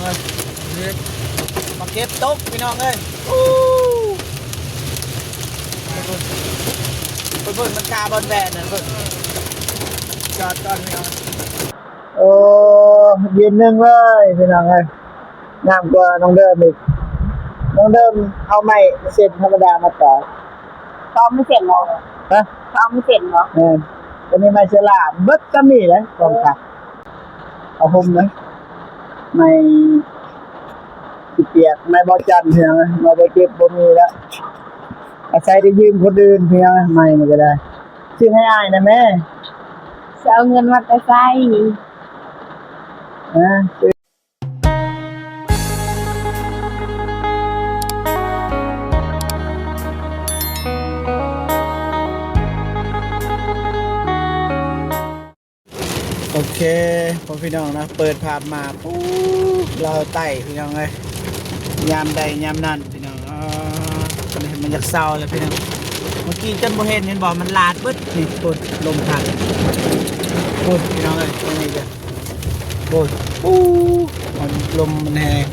ມາເກັບຕົກພີ່ນ້ອງເອີຍ. ໂອ້ ເບິ່ງໆ ມັນຄາບ່ອນແບນນັ້ນເບິ່ງ ຈອດກ່ອນພີ່ນ້ອງ. ໂອ້ ເຢັນໜຶ່ງເລີຍພີ່ນ້ອງເອີຍ. ງາມກວ່ານ້ອງເດີມອີກ. ນ້ອງເດີມເອົາໄມ້ເສັ້ນທຳມະດາມາຕອກ. ເຂົາເອົາໄມ້ເສັ້ນເນາະ. ຮະ? ເຂົາເອົາໄມ້ເສັ້ນເນາະ. ເອີ ຕົວນີ້ໄມ້ເຊື້ອລາ ເບິດສ່ຳນີ້ແຫຼະຂອງຂ້າ. ເອົາຫົ່ມນະ ໄມ້ຊິປຽກ ໄມ້ເບົາຈັນ ພີ່ນ້ອງເອີຍ. ໄມ້ເບົາເຈັບບໍ່ມີແລ້ວ ອາໄສໄດ້ຢືມຄົນອື່ນ ພີ່ນ້ອງເອີຍ. ໄມ້ນີ້ກໍໄດ້ ຊື້ໃຫ້ອ້າຍນະແມ່. ຊິເອົາເງິນມາແຕ່ໃສ? ຮະ? ໂອເຄ ພໍ່ພີ່ນ້ອງເນາະ ເປີດພາບມາ ປູ້ ລາວໃຕ້ພີ່ນ້ອງເອີຍ. ຍາມໃດຍາມນັ້ນພີ່ນ້ອງ. ອໍ ມັນຢາກເຊົາແລ້ວພີ່ນ້ອງ. ເມື່ອກີ້ຈົນບໍ່ເຫັນ ເຫັນບໍ່? ມັນລາດເບິດນີ້ ໂພດ ລົມພັດ ໂພດ ພີ່ນ້ອງເອີຍ. ນີ້ເດີ ໂອ້ຍ ປູ້ ມັນ ລົມມັນແຮງ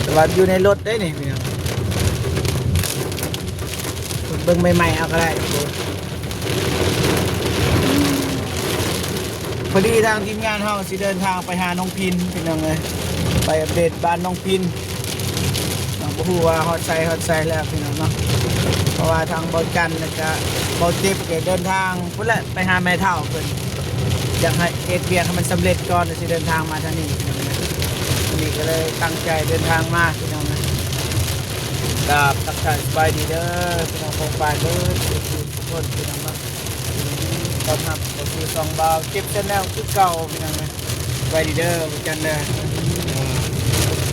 ແຕ່ວ່າຢູ່ໃນລົດເດ້ນີ້ພີ່ນ້ອງ. ເບິ່ງໃໝ່ໆ ເອົາກໍໄດ້. ໂອ້ຍ ພໍດີທາງທີມງານເຮົາຊິເດີນທາງໄປຫາໜອງພິນ ພີ່ນ້ອງເອີຍ ໄປອັບເດດບ້ານໜອງພິນ. ເນາະ ບໍ່ຮູ້ວ່າຮອດໃສ ຮອດໃສແລ້ວພີ່ນ້ອງເນາະ. ເພາະວ່າທາງເບົາຈັນ ແລ້ວກະເບົາເຈັບ ກໍເດີນທາງພຸ້ນແຫຼະ ໄປຫາແມ່ເຖົ້າເພິ່ນ ຢາກໃຫ້ເຮັດວຽກໃຫ້ມັນສຳເລັດກ່ອນ ແລ້ວຊິເດີນທາງມາທາງນີ້ພີ່ນ້ອງເນາະ. ມື້ນີ້ກໍເລີຍຕັ້ງໃຈເດີນທາງມາພີ່ນ້ອງເນາະ. ກາບທັກທາຍສະບາຍດີເດີພີ່ນ້ອງປ້ອງປາຍເບິດທຸກຄົນພີ່ນ້ອງເນາະ. ຕ້ອນຮັບເຂົ້າສູ່ຊ່ອງບ່າວເຈັບແຊນແນວຄືເກົ່າພີ່ນ້ອງເອີຍ. ສະບາຍດີເດີ ເບົາຈັນເດີ.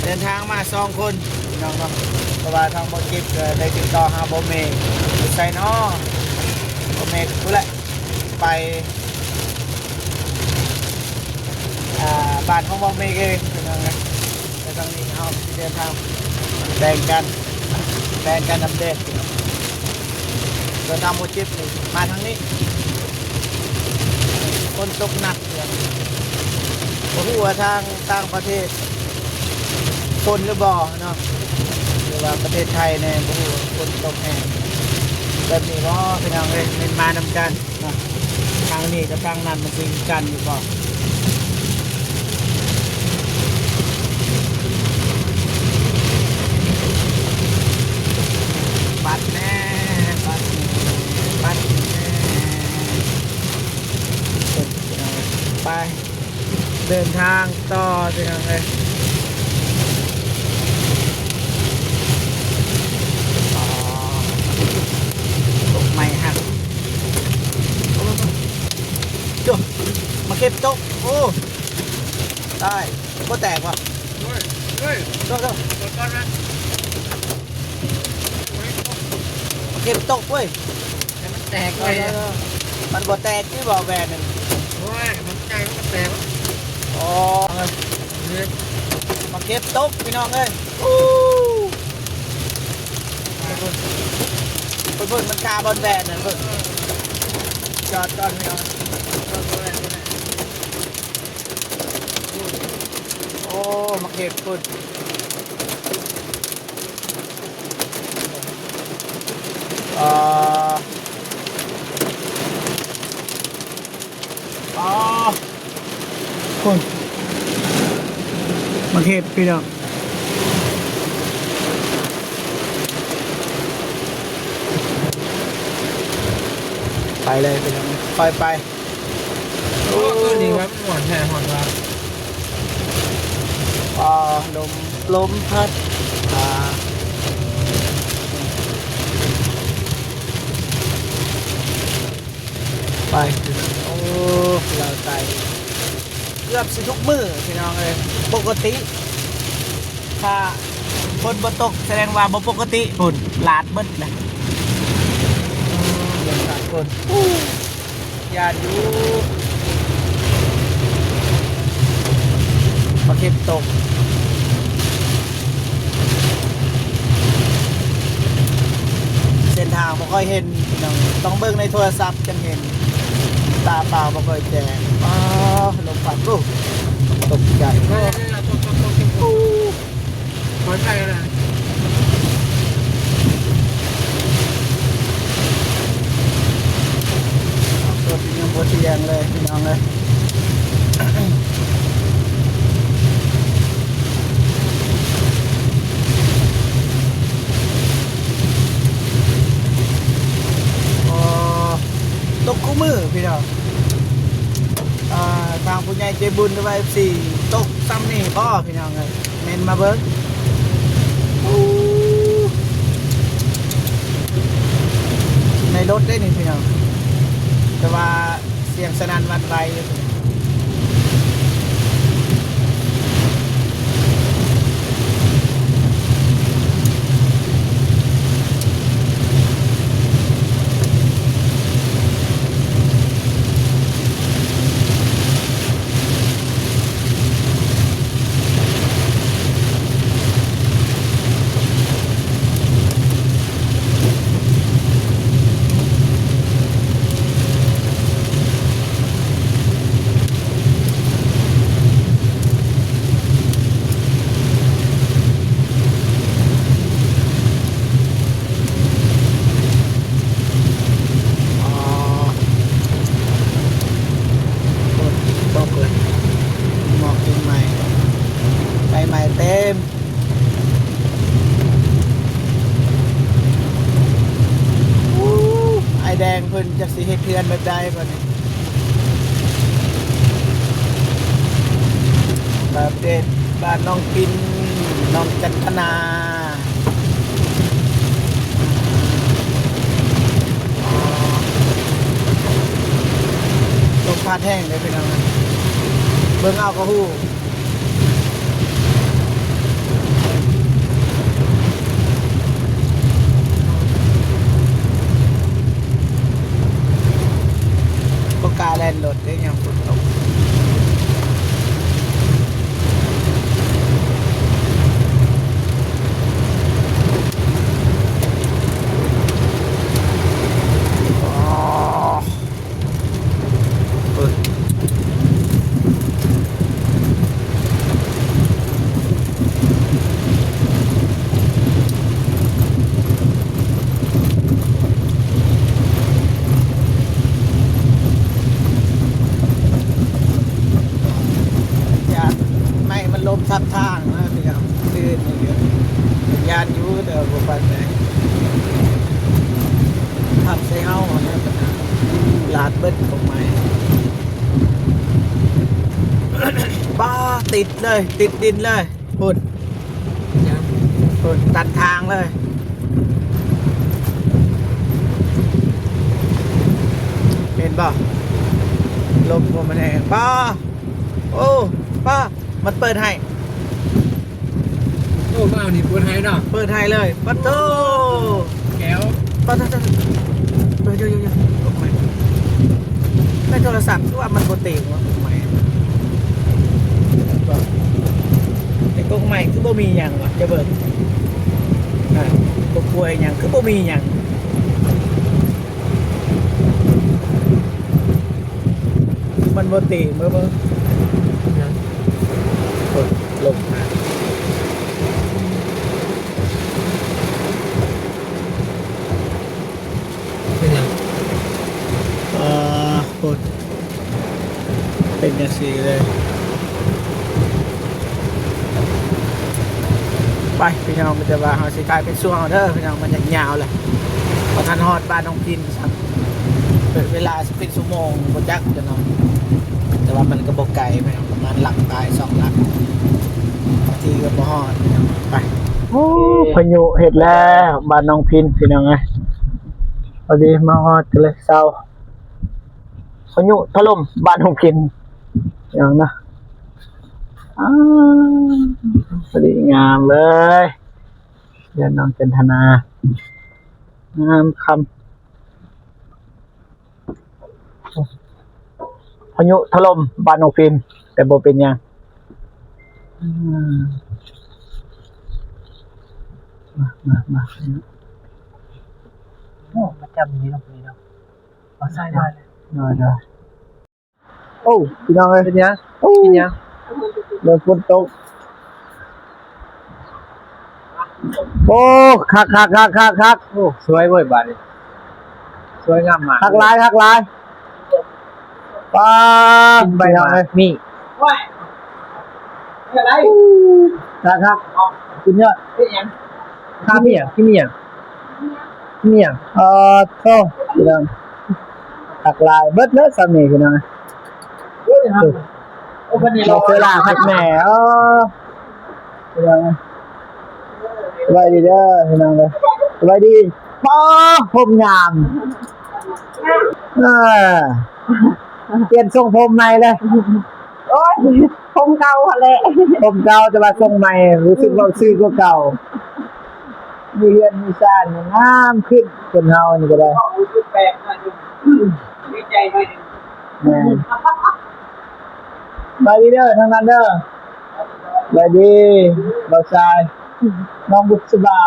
ເດີນທາງມາສອງຄົນພີ່ນ້ອງເນາະ ເພາະວ່າທາງເບົາເຈັບກໍໄດ້ຕິດຕໍ່ຫາເບົາເມ ຢູ່ໃສເນາະ ເບົາເມພຸ້ນແຫຼະ ໄປ ອ່າ ບ້ານຂອງເບົາເມເອງພີ່ນ້ອງເອີຍ. ແຕ່ທາງນີ້ເຮົາຊິເດີນທາງແບ່ງກັນ ແບ່ງກັນອັບເດດ. ເດີນທາງບໍ່ຈິບນີ້ມາທາງນີ້ ຝົນຕົກໜັກ ບໍ່ຮູ້ວ່າທາງຕ່າງປະເທດຝົນຫຼືບໍ່ເນາະ ຫຼືວ່າປະເທດໄທແດ່ ບໍ່ຮູ້ວ່າຝົນຕົກແຮງແບບນີ້ບໍ່ ພີ່ນ້ອງເອີຍ. ແມ່ນມານຳກັນ ເນາະ ທາງນີ້ກັບທາງນັ້ນມັນຊິຄືກັນຢູ່ບໍ່? ປັດແນ່ ປັດແນ່ ປັດແນ່ ໄປ ເດີນທາງຕໍ່ພີ່ນ້ອງເອີຍ. ອໍ ກົກໄມ້ຫັກ ໂອ້ ໂຈ ໝາກເຂັບຕົກ ໂອ້ ຕາຍ ບໍ່ແຕກຫວາ? ໂອ້ຍ ໂອ້ຍ ໂທດ ໂທດ ເຂັບຕົກເວີຍ ໃຫ້ມັນແຕກເວີຍ ມັນບໍ່ແຕກນີ້ບໍ່ແວ່ນນັ້ນ? ໂອ້ຍ ມັນໃຫຍ່ ມັນກໍແຕກ. ອໍ ມາເກັບຕົກພີ່ນ້ອງເອີຍ. ອູ້ ໄປເບິ່ງ ໄປເບິ່ງມັນຄາບ່ອນແວ່ນນັ້ນເບິ່ງ ຈອດກ່ອນພີ່ນ້ອງ. ໂອ້ ມາເກັບພຸ້ນ ອ່າ ອໍ ພຸ້ນ ມາເກັບພີ່ນ້ອງ ໄປເລີຍພີ່ນ້ອງ ຄ່ອຍໄປ. ໂອ້ ຄືນີ້ວ່າມັນມ່ວນແທ້ ຮ້ອນວ່າ ອ່າ ລົມ ລົມພັດ ອ່າ ໄປ ໂອ້ ລາວໄຕ ເກືອບຊິທຸກມື້ພີ່ນ້ອງເອີຍ. ປົກກະຕິ ຖ້າຝົນບໍ່ຕົກ ສະແດງວ່າບໍ່ປົກກະຕິພຸ້ນ ລາດເບິດແຫຼະ ເອີ ລາດຄົນ ຢ້ານຢູ່ ມາເກັບຕົກ ເສັ້ນທາງບໍ່ຄ່ອຍເຫັນພີ່ນ້ອງ ຕ້ອງເບິ່ງໃນໂທລະສັບຈັ່ງເຫັນ ຕາເປົ່າບໍ່ຄ່ອຍແຈ້ງ. ອໍ ລົມພັດ ໂອ້ ຕົກໃຈ ໂອ້ ຄຸນ ຫຼືວ່າ ເອັຟຊີ ຕົກຊ່ຳນີ້ບໍ່ພີ່ນ້ອງເອີຍ? ເມັນມາເບິ່ງ ໂອ້ ໃນລົດເດ້ນີ້ພີ່ນ້ອງ ແຕ່ວ່າສຽງສະໜັ່ນຫວັ່ນໄຫວຢູ່. ອໍ ຕົກເລີຍ ໝອກກິນໃໝ່ ໃບໄມ້ເຕັມ. ໂອ້ ອ້າຍແດງເພິ່ນຈັກຊິເຮັດເຮືອນແບບໃດບັດນີ້. ອັບເດດບ້ານນ້ອງປິນ ນ້ອງຈັນທະນາ ລົມພັດແຮງເດ້ພີ່ນ້ອງ ເບິ່ງເອົາກໍຮູ້. ບໍ່ກ້າແລ່ນລົດເດ້ຍາມຝົນຕົກ. ອໍ ເບິ່ງ ຢ້ານໄມ້ມັນລົ້ມທັບທາງນະ ຄື ຢ້ານຢູ່ ແຕ່ວ່າບໍ່ປານໃດ ທັບໃສ່ເຮົາຫັ້ນແຫຼະ ບັນຫາ ລາດເບິດກົກໄມ້. ປ້າ ຕິດເລີຍ ຕິດດິນເລີຍ ພຸ້ນ ພຸ້ນ ຕັນທາງເລີຍ ເຫັນບໍ່? ລົມບໍ່ ມັນແຮງ ປ້າ ໂອ້ ປ້າ ມັນເປີດໃຫ້ ໂອ້ ມານີ້ເປີດໃຫ້ເນາະ ເປີດໃຫ້ເລີຍ ປະໂທ້ ແກ້ວ ປະໂທ້ ເອີ ດຽວໆໆ ກົກໄມ້ ໃນໂທລະສັບຄືວ່າມັນບໍ່ເຕັມວະ ກົກໄມ້ ໃນກົກໄມ້ຄືບໍ່ມີຫຍັງວະ ຈະເບິ່ງ ອ່າ ກົກກ້ວຍຫຍັງຄືບໍ່ມີຫຍັງ. ມັນບໍ່ຕີ ເບິ່ງ ເບິ່ງ ໂອ້ຍ ລົມມາ ເປັນຫຍັງ? ອ່າ ໂອ້ຍ ເປັນຈັ່ງຊີ້ເລີຍ. ໄປພີ່ນ້ອງ ມີແຕ່ວ່າເຮົາຊິຖ່າຍເປັນຊ່ວງເດີພີ່ນ້ອງ ມັນຍາກຍາວແຫຼະ ບໍ່ທັນຮອດບ້ານນ້ອງພິນຊ້ຳ ເວລາຊິເປັນຊົ່ວໂມງບໍ່ຈັກເດີເນາະ ແຕ່ວ່າມັນກໍບໍ່ໄກພີ່ນ້ອງ ປະມານຫຼັກປາຍສອງຫຼັກ ບາງທີກໍບໍ່ຮອດພີ່ນ້ອງ ໄປ. ໂອ້ ພາຍຸເຮັດແລ້ວ ບ້ານນ້ອງພິນພີ່ນ້ອງເອີຍ ພໍດີມາຮອດກໍເລີຍເຊົາ. ພາຍຸຖະຫຼົ່ມບ້ານຫົງພິນ ຫຍັງນະ ອ້າ ພໍດີງາມເລີຍ ເຮືອນນ້ອງຈັນທະນາ ງາມຄຳ ພາຍຸຖະຫຼົ່ມບ້ານຫົງພິນ ແຕ່ບໍ່ເປັນຫຍັງ ອືມ ມາ ມາ ມາ ໂອ້ ມາຈຳນີ້ເນາະ ນີ້ເນາະ. ເອົາໃສ່ມາເລີຍ ໂດຍໆ ໂອ້ ພີ່ນ້ອງເອີຍ ເປັນຫຍັງ? ໂອ້ ເປັນຫຍັງ? ເລີ່ມຝົນຕົກ ໂອ້ ຄັກໆໆໆໆ ໂອ້ ສວຍເວີຍບາດນີ້ ສວຍງາມມາກ ຄັກຫຼາຍ ຄັກຫຼາຍ ປ້າ ໃບໝາກມີ ຄັກໆ ສຸດຍອດ ເປັນຫຍັງ? ຂ້າມອີ່ຫຍັງ? ກິນອີ່ຫຍັງ? ມີຫຍັງ? ເອີ ໂທ້ ພີ່ນ້ອງ ຄັກຫຼາຍ ເບິດເລີຍຊ່ຳນີ້ພີ່ນ້ອງ ໂອ້ຍ ໂອ້ ເພິ່ນນີ້ ເຊີລາຄັກແນ່. ເອີ ສະບາຍດີເດີພີ່ນ້ອງເດີ ສະບາຍດີ. ປ້າ ຜົມງາມ ເອີ ປ່ຽນຊົງຜົມໃໝ່ເລີຍ. ໂອ້ຍ ຜົມເກົ່າຫັ້ນແຫຼະ ຜົມເກົ່າ ແຕ່ວ່າຊົງໃໝ່ ຮູ້ສຶກວ່າຊື່ກວ່າເກົ່າ. ມີເຮືອນມີຊານງາມຂຶ້ນ ຄົນເຮົານີ້ກໍໄດ້ ຮູ້ສຶກແປກໜ້ອຍໜຶ່ງ ດີໃຈໜ້ອຍໜຶ່ງ. ແມ່ນ. ສະບາຍດີເດີທາງນັ້ນເດີ. ສະບາຍດີ ບ່າວຊາຍ ນ້ອງບຸດສະບາ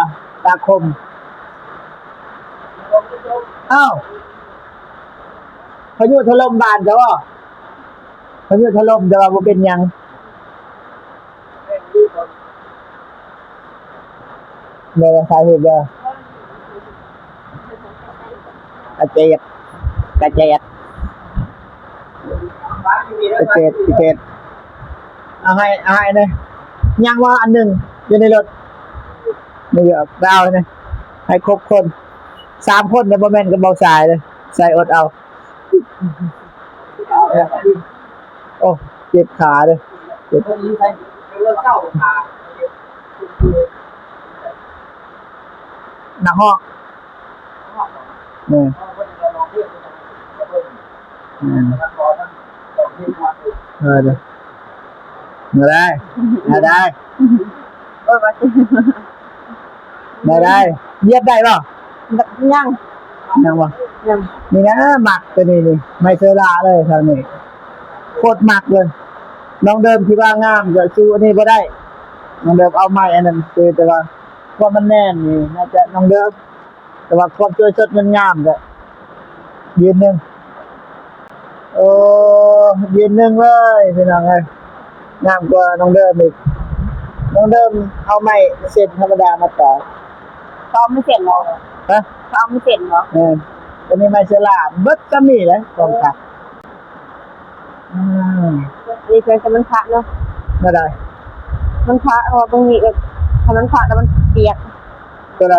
ຕາຄົມ. ອ້າວ ພາຍຸຖະຫຼົ່ມບ້ານເຈົ້າບໍ? ພາຍຸຖະຫຼົ່ມ ແຕ່ວ່າບໍ່ເປັນຫຍັງ. ແມ່ນ ຖ່າຍຮູບເດີ ກະເຈັດ ກະເຈັດ ກະເຈັດ ກະເຈັດ. ເອົາໃຫ້ ເອົາໃຫ້ແດ່ ຍັງວ່າອັນໜຶ່ງຢູ່ໃນລົດ ນີ້ ເອົາ ໄປເອົາໃຫ້ແດ່ ໃຫ້ຄົບຄົນ ສາມຄົນເດ້ ບໍ່ແມ່ນກັບເບົາສາຍເດ້ ໃສ່ອົດເອົາ. ໂອ້ ເຈັບຂາເດ້ ເຈັບ ນັກຮ້ອງ ແມ່ນ ແມ່ນ ເອີເດີ ມາໄດ້ ມາໄດ້. ໄດ້ ໄດ້ ຢຽບໄດ້ບໍ່? ຍັງ ຍັງບໍ່? ຍັງ. ນີ້ນະ ມັກຕົວນີ້ນີ້ ໄມ້ເຊີລາເລີຍທາງນີ້ ໂຄດມັກເລີຍ. ນ້ອງເດີມທີ່ວ່າງາມກໍສູ້ອັນນີ້ບໍ່ໄດ້ ນ້ອງເດີມເອົາໄມ້ອັນນັ້ນຄື ແຕ່ວ່າຄວາມມັນແໜ້ນນີ້ ໜ້າຈະນ້ອງເດີມ ແຕ່ວ່າຄວາມສວຍສົດງົດງາມກໍຢືນໜຶ່ງ. ໂອ້ ຢືນໜຶ່ງເລີຍພີ່ນ້ອງເອີຍ ງາມກວ່ານ້ອງເດີມອີກ. ນ້ອງເດີມເອົາໄມ້ເສັ້ນທຳມະດາມາຕໍ່ ເຂົາເອົາໄມ້ເສັ້ນບໍ່? ຮະ? ເຂົາເອົາໄມ້ເສັ້ນບໍ່? ແມ່ນ ຕົວນີ້ໄມ້ເຊີລາ ເບິດສ່ຳນີ້ແຫຼະ ຂອງຄັກ. ອືມ ນີ້ເພິ່ນກຳລັງພະເນາະ ບໍ່ໄດ້ ມັນພະ ເພາະວ່າເບິ່ງນີ້ ເອີ ຖ້າມັນພະແລ້ວມັນປຽກ ຕົວໃດ?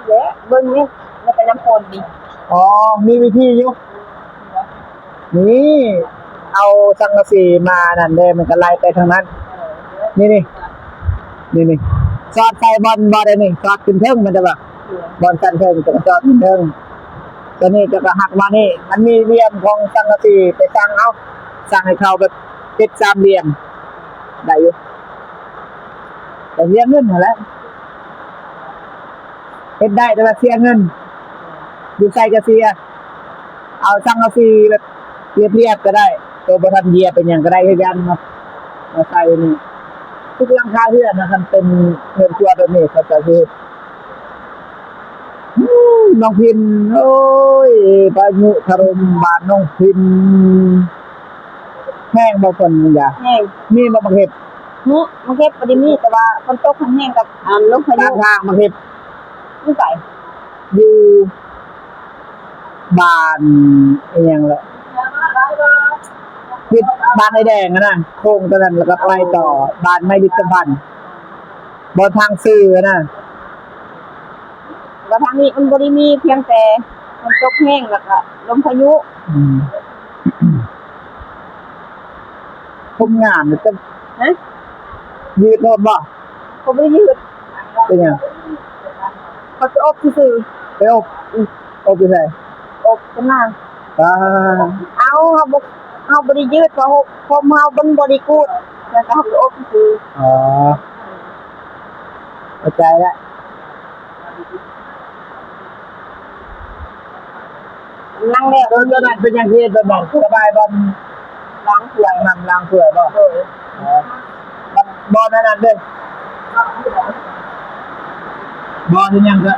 ແຫຼະ ເບິ່ງນີ້ ມັນເປັນນ້ຳຝົນນີ້. ອໍ ມີວິທີຢູ່ ນີ້ ເອົາສັງກະສີມານັ້ນເດ້ ມັນກໍໄຫຼໄປທາງນັ້ນ. ນີ້ ນີ້ ນີ້ ນີ້ ສອດໃສ່ບ່ອນ ບ່ອນໃດນີ້ ສອດຂຶ້ນເທິງ ແມ່ນແຕ່ວ່າບ່ອນຊັ້ນເທິງ ຈະສອດຂຶ້ນເທິງ. ຕົວນີ້ຈະກໍຫັກມານີ້ ມັນມີຫຼ່ຽມຂອງສັງກະສີ ໄປສັ່ງເອົາ ສັ່ງໃຫ້ເຂົາແບບເຮັດສາມຫຼ່ຽມ ໄດ້ຢູ່ ກໍເສຍເງິນຫັ້ນແຫຼະ. ເຮັດໄດ້ ແຕ່ວ່າເສຍເງິນ ຢູ່ໃສກໍເສຍ. ເອົາສັງກະສີແບບລຽບໆກໍໄດ້ ໂຕບໍ່ທັນຢຽບເປັນຫຍັງກໍໄດ້ຄືກັນ ມາ ມາໃສ່ນີ້. ທຸກຫຼັງຄາເຮືອນນະ ຄັນເປັນເຮືອນຄົວແບບນີ້ ເຂົາເຈົ້າຊິເຮັດ. ອືມ ນ້ອງພິນ ໂອ້ຍ ພາຍຸຖະຫຼົ່ມບ້ານນ້ອງພິນ ແຮງບໍ່ຝົນ? ຢາ ແຮງ. ມີບໍ່ໝາກເຫັບ? ຫື ໝາກເຫັບບໍ່ໄດ້ມີ ແຕ່ວ່າຝົນຕົກແຮງໆກັບ ອັນ ລົມພາຍຸ ຕາມທາງໝາກເຫັບ ຢູ່ໃສ? ຢູ່ບ້ານອີ່ຫຍັງລະ ຕິດບ້ານໄອ້ແດງຫັ້ນນະ ໂຄ້ງຕົວນັ້ນ ແລ້ວກໍໄປຕໍ່ບ້ານໄມ້ລິດສະພັນ ບ່ອນທາງຊື່ຫັ້ນນະ. ວ່າທາງນີ້ມັນບໍ່ໄດ້ມີ ພຽງແຕ່ຝົນຕົກແຮງ ແລ້ວກໍລົມພາຍຸ. ອືມ ຜົມງາມເດ້. ຮະ? ຍືດໂລດບໍ່? ກໍບໍ່ໄດ້ຍືດ. ເປັນຫຍັງ? ເຂົາຊິອົບຊື່ໆ. ໄປອົບ? ອືມ. ອົບຢູ່ໃສ? ອົບຢູ່ນາ. ອ່າ ເອົາ ເຮົາບໍ່ ເຮົາບໍ່ໄດ້ຍືດຜ້າຫົ່ມ ຜົມເຮົາມັນບໍ່ໄດ້ກູດ ແລ້ວກໍເຮົາໄປອົບຊື່ໆ. ອໍ ເຂົ້າໃຈລະ. ນັ່ງແລ້ວ ເອີ ຕົວນັ້ນເປັນຫຍັງເຮັດແບບນັ້ນ? ສະບາຍບ່ອນລ້າງຖ້ວຍ ຫ້ອງນ້ຳລ້າງຖ້ວຍບໍ່? ໂດຍ. ອໍ ບ່ອນ ບ່ອນອັນນັ້ນເດ້ ບໍ່ເຮັດຫຍັງ ກໍ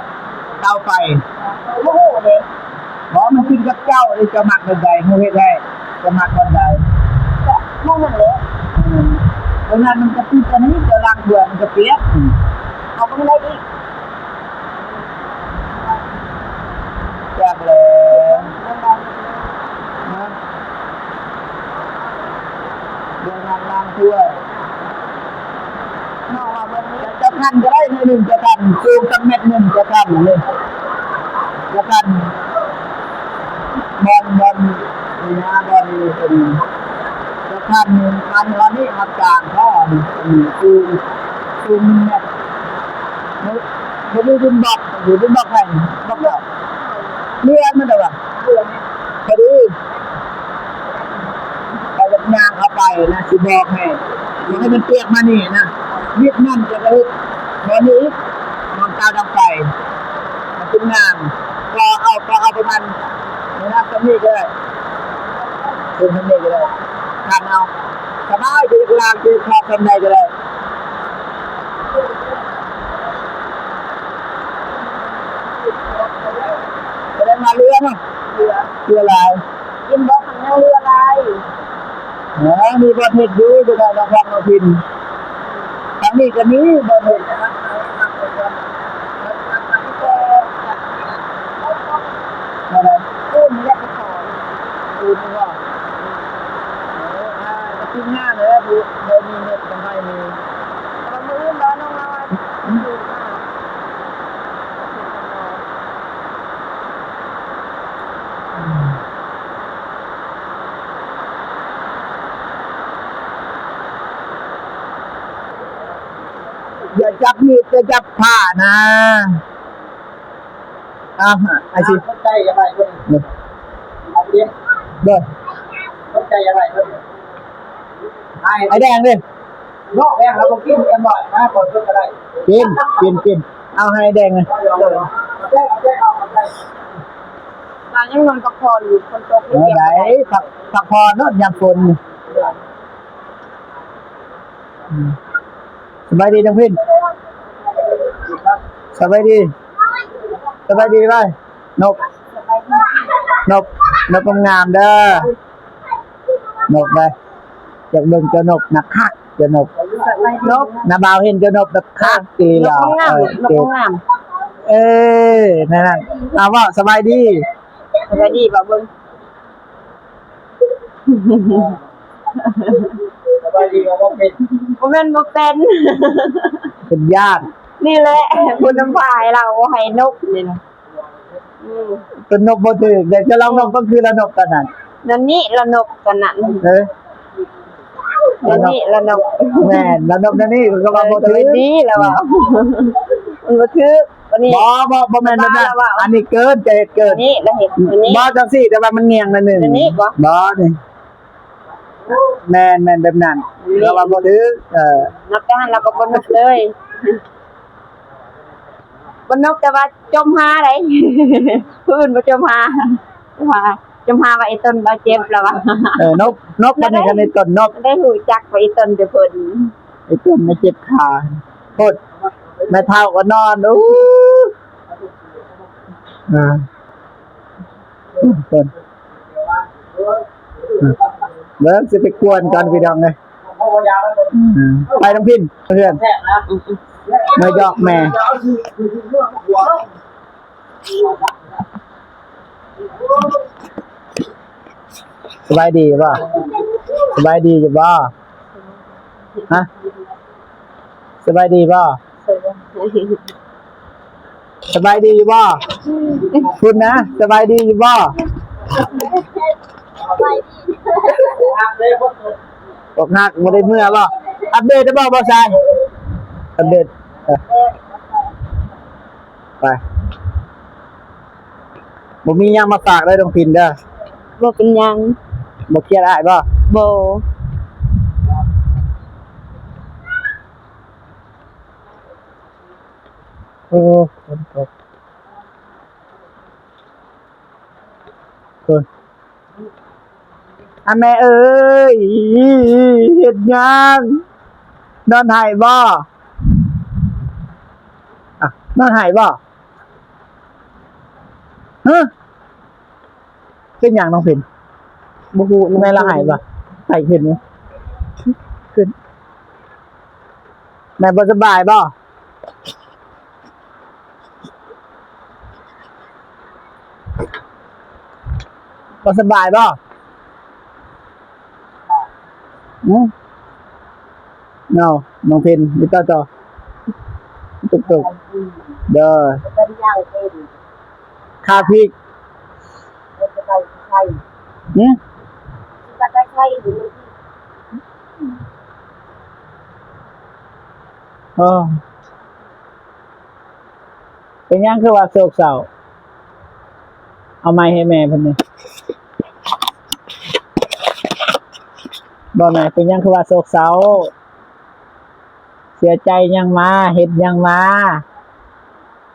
ເຕົາໄຟ. ບໍ່ຮູ້ເດ້. ບໍ່ ມັນຂຶ້ນກັບເຈົ້າເດ້ ເຈົ້າມັກແບບໃດ ເຮົາເຮັດໃຫ້. ເຈົ້າມັກບ່ອນໃດ? ກໍຫ້ອງນັ້ນແຫຼະ. ອືມ ໂຕນັ້ນມັນກໍຕິດອັນນີ້ ເຈົ້າລ້າງຖ້ວຍມັນກໍປຽກ. ອືມ ເອົາໄປທາງໃດອີກ? ຈັກແຫຼະ. ເບິ່ງຫັ້ນລ້າງຖ້ວຍ ນ້ອງວ່າເບິ່ງນີ້ ຈະ ຈະພັນກໍໄດ້ໜ້ອຍໜຶ່ງ ຈະພັນ ສູງຈັກແມັດໜຶ່ງ ຈະພັນນີ້ ຈະພັນ ບ່ອນ ບ່ອນນີ້ນະ ບ່ອນນີ້ເປັນ ຈະ ຄັນ ຄັນອັນນີ້ຮັບຈ້າງເຂົາ ອັນນີ້ສູງ ສູງໜຶ່ງແມັດ ບໍ່ ບໍ່ມີດິນບລັອກ ຢູ່ດິນບລັອກໃຫ້ ບລັອກເດີ ເລື່ອນມັນແຕ່ວ່າ ພໍດີ ຂ້ອຍຢາກຍ່າງເຂົ້າໄປນະ ຊິບອກໃຫ້ ບໍ່ໃຫ້ມັນປຽກມານີ້ນະ ວິດນັ້ນຈະໄປເຮັດບ່ອນນີ້ອີກ ບ່ອນກາວດັງໄຟ ມັນເປັນງານ ກໍເອົາ ກໍເອົາປະມານນີ້ນະ ສ່ຳນີ້ກໍໄດ້ ເປັນສ່ຳນີ້ກໍໄດ້ ຄັນເອົາ ສະບາຍ ຈະລາງ ຈະຂອບສ່ຳໃດກໍໄດ້ ສະແດງວ່າເຫຼືອເນາະ ເຫຼືອ ເຫຼືອຫຼາຍ ກິນບໍ່ ຄັນຍັງເຫຼືອຫຼາຍ ເອີ ມີບ່ອນເຮັດຢູ່ ຢູ່ໃນນະຄອນນະພິນ ທາງນີ້ກໍມີບ່ອນເຮັດ ແນວໃດ? ປູນນີ້ແຫຼະ ປູນນີ້ບໍ່? ເອີ ອ່າ ກໍທີມງານແຫຼະ ຜູ້ໃດມີເນັດກໍໃຫ້ມີ ແຕ່ວ່າມື້ອື່ນບໍ່ ນ້ອງລາວວ່າ ອືມ ຢ່າຈັບມີດ ຢ່າຈັບຜ້ານະ. ອ້າວ ອ້າຍຊິ ສົນໃຈຢາກໄດ້ເພິ່ນ ເອີ ເອົາເດ້ ເບິ່ງ ສົນໃຈຢາກໄດ້ເພິ່ນ ອ້າຍ ອ້າຍແດງເດ້ ເນາະ ແດງເຮົາບໍ່ກິນກັນບໍ່ ມາກ່ອນເພິ່ນກໍໄດ້ ກິນ ກິນ ກິນ ເອົາໃຫ້ອ້າຍແດງນະ ເອີ ເອົາແດງ ເອົາແດງ ເອົາແດງ ລາວຍັງນອນພັກຜ່ອນຢູ່ ຝົນຕົກ ເອີ ໄດ້ ພັກ ພັກຜ່ອນເນາະ ຍາມຝົນ ອືມ ສະບາຍດີນ້ອງພິນ ສະບາຍດີ ສະບາຍດີໄວ ນົກ ນົກ ນົກງາມໆເດີ ນົກເດີ ຢາກເບິ່ງເຈົ້ານົກນະ ຄັກເຈົ້ານົກ ນົກ ນ້າບ່າວເຫັນເຈົ້ານົກແບບຄັກອີ່ຫຼີ ນົກງາມ ເອີ ນົກງາມ ເອີ ນັ້ນໆ ເອົາເວົ້າສະບາຍດີ ສະບາຍດີ ເວົ້າເບິ່ງ ສະບາຍດີ ເວົ້າບໍ່ເປັນ ບໍ່ແມ່ນບໍ່ເປັນ ເປັນຢ້ານ ນີ້ແຫຼະ ຜູ້ນຳພາໃຫ້ລາວບໍ່ໃຫ້ນົກນີ້ນະ ອືມ ຕົວນົກບໍ່ຖືກ ແຕ່ລາວນົກກໍຄືລາວນົກຕອນນັ້ນ ນັ້ນນີ້ລາວນົກຕອນນັ້ນ ເອີ ລາວນົກ ແມ່ນ ລາວນົກນັ້ນນີ້ ເພິ່ນກໍວ່າບໍ່ຖືກ ເອີ ລາວວ່າ ມັນບໍ່ຖືກ ອັນນີ້ ບໍ່ ບໍ່ ບໍ່ແມ່ນແບບນັ້ນ ອັນນີ້ເກີນ ຈະເຮັດເກີນ ອັນນີ້ລາວເຮັດ ອັນນີ້ ບໍ່ ຈັ່ງຊີ້ ແຕ່ວ່າມັນງ່ຽງໜ້ອຍໜຶ່ງ ອັນນີ້ບໍ່ ບໍ່ນີ້ ແມ່ນ ແມ່ນແບບນັ້ນ ລາວວ່າບໍ່ຖືກ ເອີ ນັບແຕ່ຫັ້ນລາວກໍບໍ່ນົກເລີຍ ບໍ່ນົກ ແຕ່ວ່າຈົມຫາໄດ໋ ຜູ້ອື່ນບໍ່ຈົມຫາ ວ່າຈົມຫາວ່າໄອ້ຕົນບໍ່ເຈັບ ລາວວ່າ ເອີ ນົກ ນົກ ບັດນີ້ຄັນໄອ້ຕົນນົກ ໄດ້ຮູ້ຈັກວ່າໄອ້ຕົນເປັນເພິ່ນ ໄອ້ຕົນມາເຈັບຂາ ໂພດ ແມ່ເຖົ້າກໍນອນ ອູ້ ອ່າ ເບິ່ງຊິໄປກວນກ່ອນພີ່ນ້ອງເອີຍ ໄປທາງພີ້ເພື່ອນ ມາຢອກແມ່ ສະບາຍດີບໍ່? ສະບາຍດີຢູ່ບໍ່? ຮະ? ສະບາຍດີບໍ່? ສະບາຍດີຢູ່ບໍ່? ພຸ້ນນະ ສະບາຍດີຢູ່ບໍ່? ອກຫັກບໍ່ໄດ້ເມືອບໍ່? ອັບເດດໄດ້ບໍ່ ບ່າວຊາຍ? ອັບເດດ ເອີ ໄປ ບໍ່ມີຫຍັງມາຝາກເດີ ນ້ອງພິນເດີ. ບໍ່ເປັນຫຍັງ. ບໍ່ຄຽດອ້າຍບໍ່? ບໍ່. ໂອ້ ຝົນຕົກ. ເອີ ອາ ແມ່ເອີຍ ເຮັດຫຍັງ? ນອນໄຫ້ບໍ່? ອາ ນອນໄຫ້ບໍ່? ຮະ? ເປັນຫຍັງນ້ອງເພັນ? ບໍ່ຮູ້ ແມ່ລະໄຫ້ບໍ່? ໄຫ້ຂຶ້ນ ຂຶ້ນ ແມ່ບໍ່ສະບາຍບໍ່? ບໍ່ສະບາຍບໍ່? ຫືມ? ເອົາ ນ້ອງເພັນ ມີຕໍ່ຕໍ່ ຕຸກໆ ເດີ ຂ້າພິກ ຫືມ? ໄປໄປໄປ ໄປໄປໄປ ມັນ ໂອ້ ເປັນຫຍັງຄືວ່າໂສກເສົ້າ? ເອົາໄມ້ໃຫ້ແມ່ເພິ່ນນີ້ ບອກແນ່ ເປັນຫຍັງຄືວ່າໂສກເສົ້າ? ເສຍໃຈຫຍັງມາ? ເຮັດຫຍັງມາ?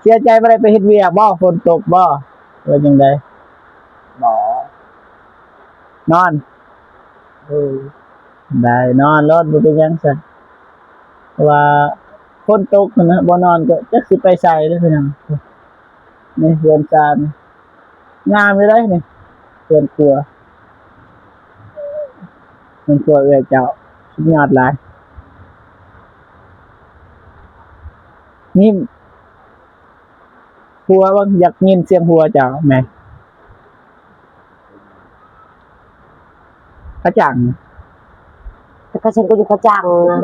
ເສຍໃຈບໍ່ໄດ້ໄປເຮັດວຽກບໍ? ຝົນຕົກບໍ? ວ່າຈັ່ງໃດ? ບໍ່ ນອນ ເອີ ໄດ້ນອນໂລດ ບໍ່ເປັນຫຍັງຊັ້ນ ເພາະວ່າຝົນຕົກຫັ້ນນະ ບໍ່ນອນກໍຈັກຊິໄປໃສແລ້ວພີ່ນ້ອງ. ນີ້ເຮືອນຊານ ງາມຢູ່ເດ້ນີ້ ເຮືອນຄົວ ເຮືອນຄົວເອື້ອຍເຈົ້າ ສຸດຍອດຫຼາຍ. ຍິ້ມ ຫົວເບິ່ງ ຢາກຍິນສຽງຫົວເຈົ້າແມ່. ຂະຈັງ ແຕ່ຂະສັນກໍຢູ່ຂະຈັງນະ.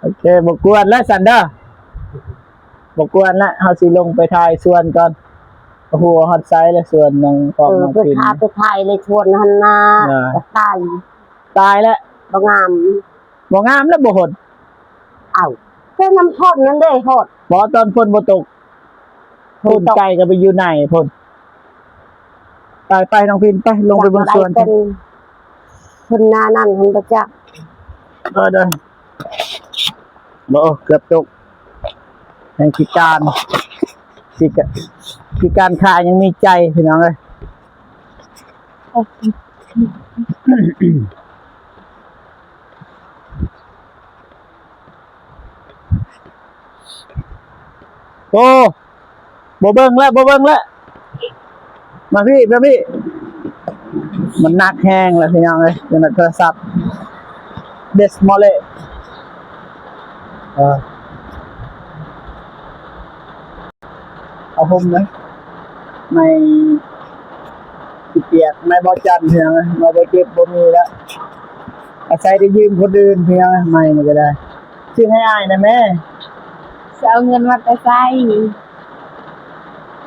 ໂອເຄ ບໍ່ກວນແລ້ວຊັ້ນເດີ ບໍ່ກວນແລ້ວ ເຮົາຊິລົງໄປຖ່າຍສວນກ່ອນ. ໂອ້ໂຫ ຮອດໃສແລ້ວ ສວນນ້ອງປອກ ເອີ ນ້ອງ ໄປ ໄປຖ່າຍໃນສວນຫັ້ນນາ ຕາຍ ຕາຍແລ້ວ ບໍ່ງາມ ບໍ່ງາມແລ້ວ ບໍ່ຫົດ. ເອົ້າ ແຕ່ນ້ຳຝົນນັ້ນເດ້ຫົດ ບໍ່ ຕອນຝົນບໍ່ຕົກ ພຸ້ນ ໄກ່ກໍໄປຢູ່ໃນພຸ້ນ. ໄປໆ ນ້ອງພິນ ໄປ ລົງໄປເບິ່ງສວນ ເພິ່ນໜ້ານັ້ນຫັ້ນບໍ່ຈັກ. ເອີ ເດີ ບໍ່ ເກືອບຕົກ ແຮງພິການ ພິການ ພິການຂາຍັງມີໃຈ ພີ່ນ້ອງເອີຍ. ໂອ້ ບໍ່ເບິ່ງແລ້ວ ບໍ່ເບິ່ງແລ້ວ ມາພີ້ ມາພີ້ ມັນໜັກແຮງແລ້ວພີ່ນ້ອງເອີຍ. ເປັນໂທລະສັບເດສໂມເລ ເອີ ຜ້າຫົ່ມນະ ໄມ້ຂີ້ປຽກ ໄມ້ເບົາຈັນ ພີ່ນ້ອງເອີຍ. ໄມ້ເບົາເຈັບບໍ່ມີແລ້ວ ອາໄສໄດ້ຢືມຄົນອື່ນ ພີ່ນ້ອງເອີຍ. ໄມ້ນີ້ກໍໄດ້ ຊື້ໃຫ້ອ້າຍນະແມ່. ຊິເອົາເງິນມາແຕ່ໃສ?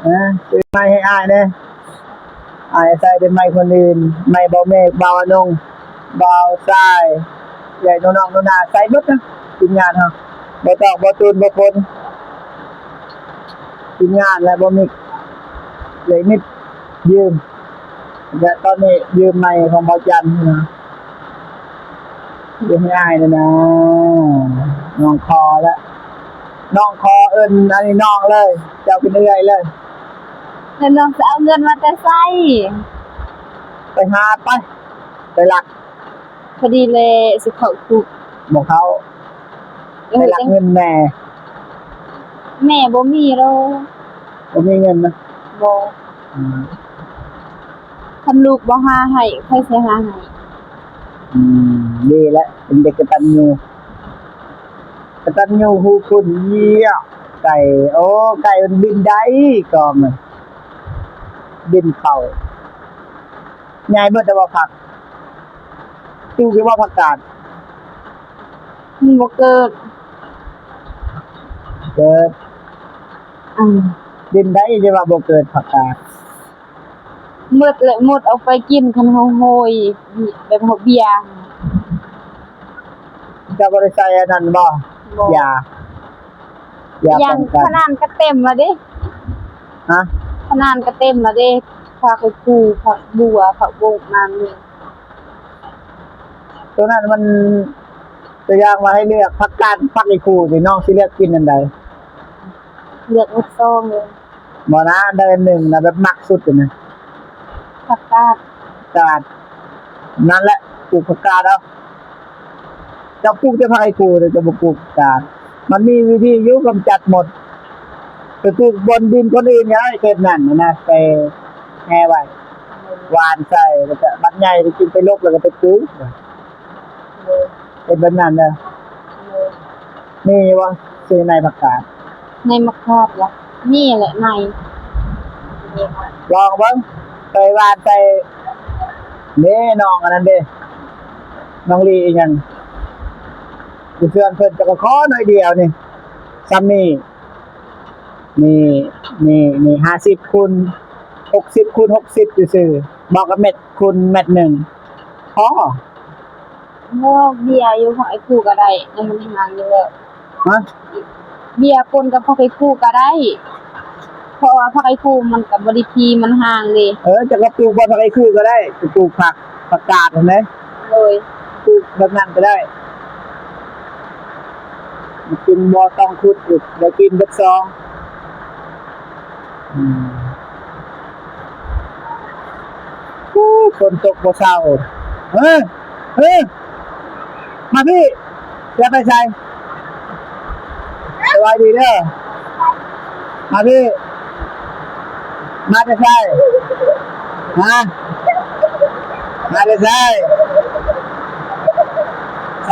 ຮະ? ຊື້ໄມ້ໃຫ້ອ້າຍແດ່. ອ້າຍໃຊ້ແຕ່ໄມ້ຄົນອື່ນ ໄມ້ເບົາເມກ ເບົາອານົງ ເບົາຊາຍ ເອື້ອຍນ້ອງໆ ໜູນາ ໃຊ້ເບິດນະ ທີມງານເຮົາ ບໍ່ຕອກ ບໍ່ຕູນ ບໍ່ຝົນ ທີມງານ ແລະ ບໍ່ມິກ ເອື້ອຍມິດ ຢືມ ແລະ ຕອນນີ້ຢືມໄມ້ຂອງເບົາຈັນນະ. ເຮັດໃຫ້ອ້າຍແດ່ນະ ນ້ອງຂໍລະ ນ້ອງຂໍເອີ້ນອັນນີ້ນ້ອງເລີຍ ເຈົ້າເປັນເອື້ອຍເລີຍ. ແລ້ວນ້ອງຈະເອົາເງິນມາແຕ່ໃສ? ໄປຫາໄປ ໄປລັກ ພໍດີແລະຊິເຂົ້າຄຸກ. ບໍ່ເຂົ້າ ໄປລັກເງິນແມ່. ແມ່ບໍ່ມີດອກ ບໍ່ມີເງິນນະ. ບໍ່ ອືມ ຄັນລູກບໍ່ຫາໃຫ້ ໃຜຊິຫາໃຫ້? ອືມ ດີແລ້ວ ເປັນເດັກກະຕັນຍູ ກະຕັນຍູຮູ້ຄຸນ. ເຢ້ຍ ໄກ່ ໂອ້ ໄກ່ມັນບິນໄດ້ ກອງ ບິນເຂົ້າ. ໃຫຍ່ເບິດແລ້ວບໍ່ຜັກ? ປູກຢູ່ບໍ່ຜັກກາດ? ມັນບໍ່ເກີດ. ເກີດ. ອືມ ດິນໃດທີ່ວ່າບໍ່ເກີດຜັກກາດ? ໝົດແຫຼະ ໝົດເອົາໄປກິນ ຄັນເຮົາໂຮຍ ແບບເຮົາເບຍ. ເຈົ້າບໍ່ໄດ້ໃສ່ອັນນັ້ນບໍ່? ບໍ່. ຢາ ຢາປ້ອງກັນ. ຂະໜາດກະເຕັມລະເດ້. ຮະ? ຂະໜາດກະເຕັມລະເດ້. ຜັກອີ່ຄູ ຜັກບົ່ວ ຜັກບົກ ນຳນີ້. ໂຕນັ້ນມັນ ຕົວຢ່າງວ່າໃຫ້ເລືອກຜັກກາດ ຜັກອີ່ຄູ ນີ້ນ້ອງຊິເລືອກກິນອັນໃດ? ເລືອກໝົດສອງເລີຍ. ບໍ່ນະ ໄດ້ອັນໜຶ່ງນະ ແບບມັກສຸດນະ. ຜັກກາດ. ກາດ ນັ້ນແຫຼະ ປູກຜັກກາດເອົາ. ເຈົ້າປູກແຕ່ຜັກອີ່ຄູ ເຈົ້າບໍ່ປູກກາດ. ມັນມີວິທີຢູ່ກຳຈັດມົດ. ໄປປູກບ່ອນດິນຄົນອື່ນກໍໄດ້ ເຂດນັ້ນນະ ໄປແຮ່ໄວ້ ຫວ່ານໃສ່ ແລ້ວກໍບັດໃຫຍ່ຈຶ່ງໄປລົກ ແລ້ວກໍໄປປູກ. ເຮັດແບບນັ້ນເດີ. ມີຢູ່ບໍ່? ຊື້ໃນຜັກກາດ ໃນໝາກຂາດລະ ມີແຫຼະໃນ. ລອງເບິ່ງ ໄປຫວ່ານໃສ່ເດ້ ນ້ອງອັນນັ້ນເດ້ ນ້ອງລີອີ່ຫຍັງ ຢູ່ເຮືອນເພິ່ນ ເຈົ້າກໍຂໍໜ້ອຍດຽວນີ້ ຊ່ຳນີ້ ນີ້ ນີ້ ນີ້ ຫ້າສິບຄູນຫົກສິບ ຄູນຫົກສິບຊື່ໆ ເໝາະກັບແມັດຄູນແມັດໜຶ່ງ ພໍ. ບໍ່ ເບ້ຍຢູ່ຜັກໄອ້ຄູກະໄດ້ ແລ້ວມັນແຫ້ງຢູ່ແລ້ວ. ຮະ? ເບ້ຍປົນກັບຜັກໄອ້ຄູກະໄດ້ ເພາະວ່າຜັກໄອ້ຄູມັນກະບໍ່ໄດ້ພີ ມັນແຫ້ງເດ້. ເອີ ເຈົ້າກະປູກບ່ອນຜັກໄອ້ຄູກະໄດ້ ໄປປູກຜັກ ຜັກກາດຫັ້ນເດ້. ໂດຍ. ປູກແບບນັ້ນກະໄດ້ ມັນຈຶ່ງບໍ່ຕ້ອງຂຸດອີກ ໄດ້ກິນເບິດຊອງ. ອືມ ໂອ້ ຝົນຕົກບໍ່ເຊົາ. ເອີ ເອີ ມາພີ້ ຈະໄປໃສ? ສະບາຍດີເດີ. ມາພີ້ ມາແຕ່ໃສ? ຮະ? ມາແຕ່ໃສ? ໃສ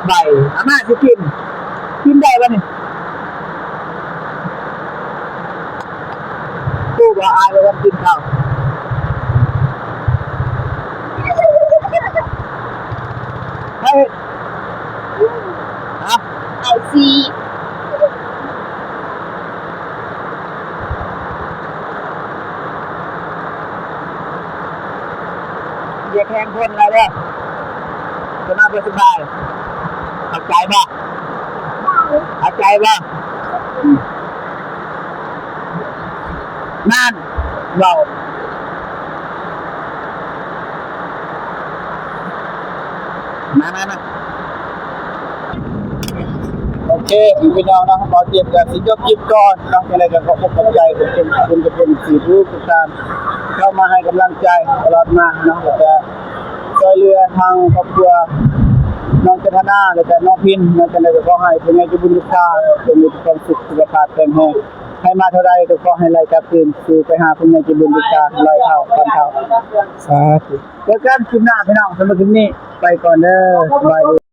ໃບ ອາມ່າຊິກິນ ກິນໄດ້ບໍ່ນີ້? ຮູ້ບໍ່ ອ້າຍບໍ່ທັນກິນເຂົ້າ. ເຮີ້ຍ ຮະ? ເອົາຊິ. ຢ່າແຂ່ງຄົນຫຼາຍເດີ ຈະນອນບໍ່ສະບາຍ. ເຂົ້າໃຈບໍ່? ເຂົ້າໃຈບໍ່? ນັ້ນ ເວົ້າ ມາ ມາ ມາ. ໂອເຄ ພີ່ນ້ອງເນາະ ບ່າວເຈັບກະຊິຈົບຄລິບກ່ອນເນາະ. ຈັ່ງໃດກະຂໍຂອບໃຈຂອບຄຸນທຸກຄົນທີ່ຮູ້ທຸກທ່ານ ເຂົ້າມາໃຫ້ກຳລັງໃຈຕະຫຼອດມາເນາະ ແລ້ວກະຊ່ວຍເຫຼືອທາງຄອບຄົວນ້ອງຈັນທະນາ ແລ້ວກະນ້ອງພິນເນາະ. ຈັ່ງໃດກະຂໍໃຫ້ຜູ້ໃຫຍ່ໃຈບຸນທຸກທ່ານຈົ່ງມີຄວາມສຸກ ສຸຂະພາບແຂງແຮງ ໃຫ້ມາເທົ່າໃດກະຂໍໃຫ້ໄຫຼກັບຄືນສູ່ໄປຫາຜູ້ໃຫຍ່ໃຈບຸນທຸກທ່ານ ຮ້ອຍເທົ່າ ພັນເທົ່າ. ສາທຸ. ເຈີກັນຄລິບໜ້າພີ່ນ້ອງ ສຳລັບຄລິບນີ້ໄປກ່ອນເດີ ສະບາຍດີ.